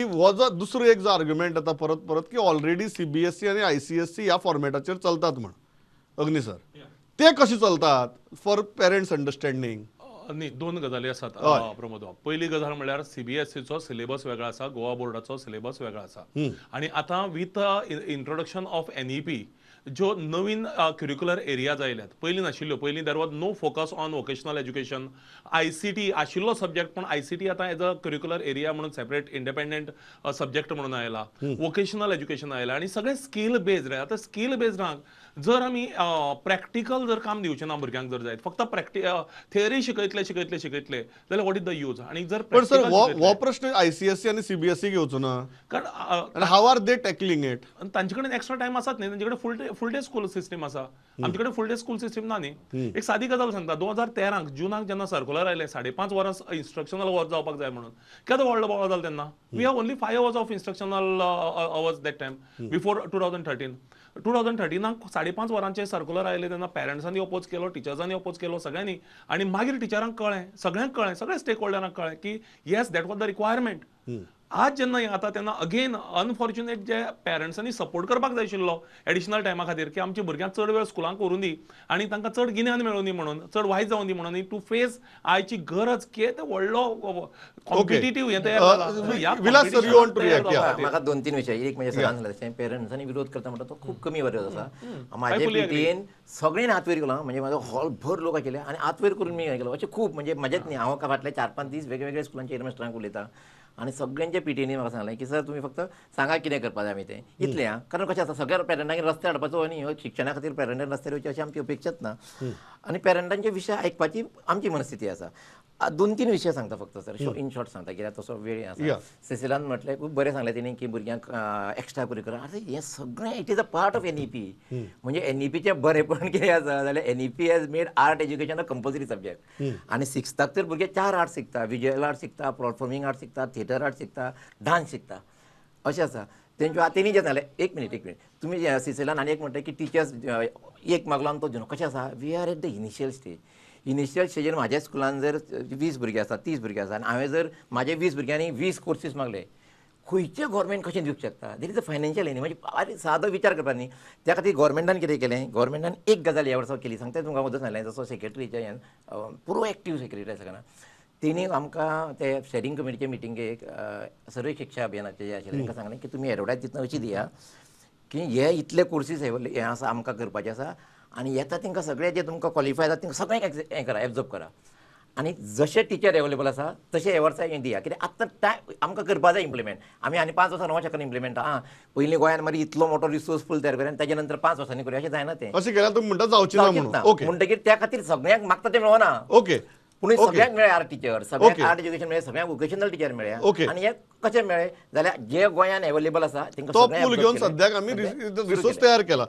हो जो दुसरो एक जो आर्ग्युमेंट येता परत परत की ऑलरेडी सीबीएसई आनी आयसीएसई ह्या फॉर्मेटाचेर चलतात म्हण. अग्नी सर, ते कशे चलतात फॉर पेरंट्स अंडरस्टँडींग? न्ही, दोन गजाली आसात प्रमोद. पयली गजाल म्हणल्यार सीबीएसईचो सिलेबस वेगळो आसा, गोवा बोर्डाचो सिलेबस वेगळो आसा आनी आतां विथ इंट्रोडक्शन ऑफ एनईपी ज्यो नवीन क्युरिक्युलर एरियाज आयल्यात, पयलीं नाशिल्ल्यो. पयलीं there was no focus on vocational education. ICT आशिल्लो सब्जेक्ट, पूण आयसीटी आतां एज अ क्युरिक्युलर एरिया म्हणून सेपरेट इंडिपेंडंट सब्जेक्ट म्हणून आयला. वोकेशनल एज्युकेशन आयला आनी सगळें स्कील बेज्ड. आतां स्कील बेज्डाक जर आमी प्रॅक्टिकल जर काम दिवचें ना भुरग्यांक, जर जायत फक्त थेअरी शिकयतले शिकयतले शिकयतले जाल्यार what is the use? आनी जर पण सर, practical हो शिकयतले हो प्रश्न आयसीएसई आनी सीबीएसई घेवचो ना? कारण आनी how are they tackling it? आनी तांचे कडेन एक्स्ट्रा टायम आसात न्ही. तांचे कडेन full day school system आसा, आमचे कडेन फूल डे स्कूल सिस्टीम ना न्ही. एक सादी गजाल सांगता, 2013क जुनाक जेन्ना सर्कुलर आयलें, 5.5 वरां इन्स्ट्रक्शनल अवर्स जावपाक जाय म्हणून, केदो व्हडलो बोवाळ जालो तेन्ना. We have only 5 hours of instructional hours that time before 2013. 2013नाक 5.5 वरांचे circular आयले तेन्ना पेरंट्सांनी अपोज केलो, टिचर्सांनी अपोज केलो, सगळ्यांनी. आनी मागीर टिचरांक कळ्ळें, सगळ्यांक कळ्ळें, सगळ्या स्टेक होल्डरांक कळ्ळें की yes, that was the requirement. आज जेन्ना हें जाता तेन्ना अगेन अनफॉर्च्युनेट जे पेरंट्सांनी सपोर्ट करपाक जाय आशिल्लो एडिशनल टायमा खातीर की आमच्या भुरग्यांक चड वेळ स्कुलांक व्हरूं दी आनी तांकां चड गिन्यान मेळूं दी म्हणून, चड वायज जावं दी म्हणून, टू फेस आयची गरज केदें व्हडलो कॉम्पिटिटीव हें तयार जाला. ह्या Vilas sir, you want to तयार react? जावपा खातीर. म्हाका दोन तीन विशय. एक म्हणजे सरान सांगलें तशें पेरंट्सांनी विरोध करता म्हणटा तो खूब कमी विरोध आसा. म्हाजे I fully agree. पीटीएन सगळ्यांनी हात वयर केलो, म्हणजे म्हाजो हॉल भर लोक आशिल्ले आनी हात वयर करून मी हें केलो. अशें खूब, म्हणजे म्हाजेच न्ही, हांव फाटले 4-5 दीस वेगवेगळ्या स्कुलांच्या हेडमास्टरांक उलयता आनी सगळ्यांच्या पीटीएनी म्हाका सांगलें की सर, तुमी फक्त सांगा कितें करपाक जाय आमी तें इतलें. आं, कारण कशें आसा, सगळ्या पेरंटांक रस्त्यार हाडपाचो न्ही. हो शिक्षणा खातीर पेरंटान रस्त्यार येवचें अशी आमची अपेक्षाच ना आनी पेरंटांचे विशय आयकपाची आमची मनस्थिती आसा. दोन तीन विशय सांगता फक्त सर, इन शॉर्ट सांगता कित्याक तसो वेळ आसा. सिसिलान म्हटलें, खूब बरें सांगलें तेणी की भुरग्यांक एक्स्ट्रा करिकुलर. आतां हें सगळें it is a part of NEP. म्हणजे एनईपीचें बरेपण कितें आसा जाल्यार NEP has made art education a compulsory subject आनी सिक्स्थाक तर भुरगे चार आर्ट शिकता, विज्युअल आर्ट शिकता, परफॉर्मिंग आर्ट शिकता, थिएटर आर्ट शिकता, डान्स शिकता, अशें आसा तेंच्यो. आतां तेणी जें सांगलें, एक मिनीट, एक मिनीट, तुमी सिसिलान आनी एक म्हणटा की टिचर्स एक मागलो आनी तो दिना. कशें आसा, we are at the initial stage. Initial स्टेजीर म्हाज्या स्कुलान जर 20 भुरगे आसा, 30 भुरगे आसा आनी हांवें जर म्हाजे 20 भुरग्यांनी 20 कोर्सीस मागले, खंयचें गोवोरमेंट कशें दिवंक शकता? There is a financial न्ही, म्हणजे आरे सादो विचार करपा न्ही. त्या खातीर गोवोरमेंटान कितें केलें, गोवोरमेंटान एक गजाल ह्या वर्सा केली, सांगता तुमकां. वचून सांगलें, जसो सेक्रेटरीच्या हें प्रोएक्टीव सेक्रेटरी आसा ना, तेणी आमकां ते स्टेरिंग कमिटीचे मिटिंगेक सर्व शिक्षा अभियानाचे जे आशिल्ले तांकां सांगलें की तुमी एडवर्टायज दितना अशी दिया की हे इतले कोर्सीस हें आसा, आमकां करपाचे आसा आनी येता तांकां सगळे जे तुमकां क्वॉलिफाय जाता तांकां सगळ्यांक हें करा, एब्जॉर्ब करा आनी जशे टिचर एवेलेबल आसा तशे हे वर्सा हें दिया. कित्याक आत्तां टायम आमकां करपा जाय इम्प्लिमेंट. आमी आनी 5 वर्सां रावंक शकना इम्प्लिमेंट. आं, पयलीं गोंयान मरे इतलो मोठो रिसोर्स पूल तयार करूया आनी ताजे नंतर 5 वर्सांनी करूया, अशें जायना तें. अशें केल्यार तुमी म्हणटा जावची ना जावचीच म्हणून. ना. म्हणटकीर त्या खातीर सगळ्यांक मागता तें मेळना. पूण सगळ्यांक मेळ्ळे आर्ट टिचर, सगळ्यांक आर्ट एज्युकेशन मेळ्ळें, सगळ्यांक वोकेशनल टिचर मेळ्ळे. आनी हें कशें मेळ्ळें जाल्यार जे गोंयान एवेलेबल आसा तांकां तो सगळ्यांक पूल absorb घेवन केलें. सद्याक आमी सगळें सुरू रिसोर्स केलें. तयार केला.